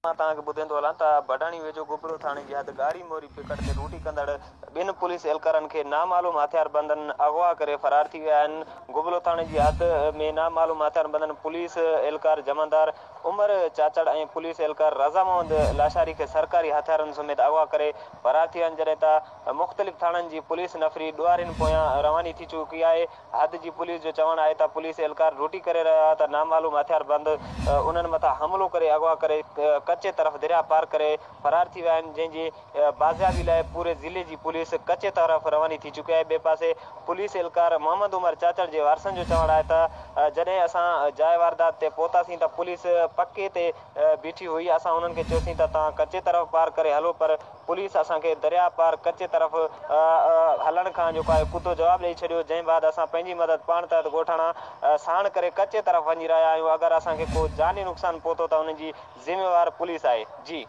مان توهان کي ٻڌائيندو هلان ته بڊاڻي ويجهو گبرو ٿاڻي جي حد ڳاڙهي موري پڪڙ تي ڊيوٽي ڪندڙ ٻن پوليس اهلڪارن کي نامعلوم هٿياربندن اغوا ڪري فرار ٿي ويا آهن. گبلو ٿاڻي جي حد ۾ نامعلوم هٿياربندن پوليس اهلڪار جمعدار عمر چاچڙ ۽ پوليس اهلڪار رضا محمد لاشاري کي سرڪاري هٿيارن سميت اغوا ڪري فرار ٿي ويا آهن جڏهن ته مختلف ٿاڻن جي پوليس نفري ڏوهارين پويان رواني ٿي چڪي آهي. حد جي پوليس جو چوڻ آهي ته پوليس اهلڪار ڊيوٽي ڪري رهيا هئا ته نامعلوم هٿياربند انهن مٿان حملو ڪري اغوا ڪري ڪچي طرف درياهه پار ڪري فرار ٿي ويا آهن جنهن جي بازيابي لاء پوري ضلعي جي پوليس ڪچي طرف رواني ٿي چڪي آهي ٻئي پاسي پوليس اهلڪار محمد عمر چاچڙ جي وارثن جو چوڻ آهي ته جڏهن اسان جاء واردات تي پهتاسين ته پوليس پڪي تي بيٺي هئي اسان انهن کي چيوسين ته توهان ڪچي طرف پار ڪري هلو پر پوليس اسان کي درياء پار ڪچي طرف هلڻ کان جيڪو آهي ڪڌو جواب ڏئي ڇڏيو جنهن بعد اسان پنهنجي مدد پاڻ تحت ڳوٺاڻا ساڻ ڪري ڪچي طرف وڃي رهيا آهيون اگر اسان کي ڪو جاني نقصان پهتو ته ان جي ذميوار پوليس آهي جي.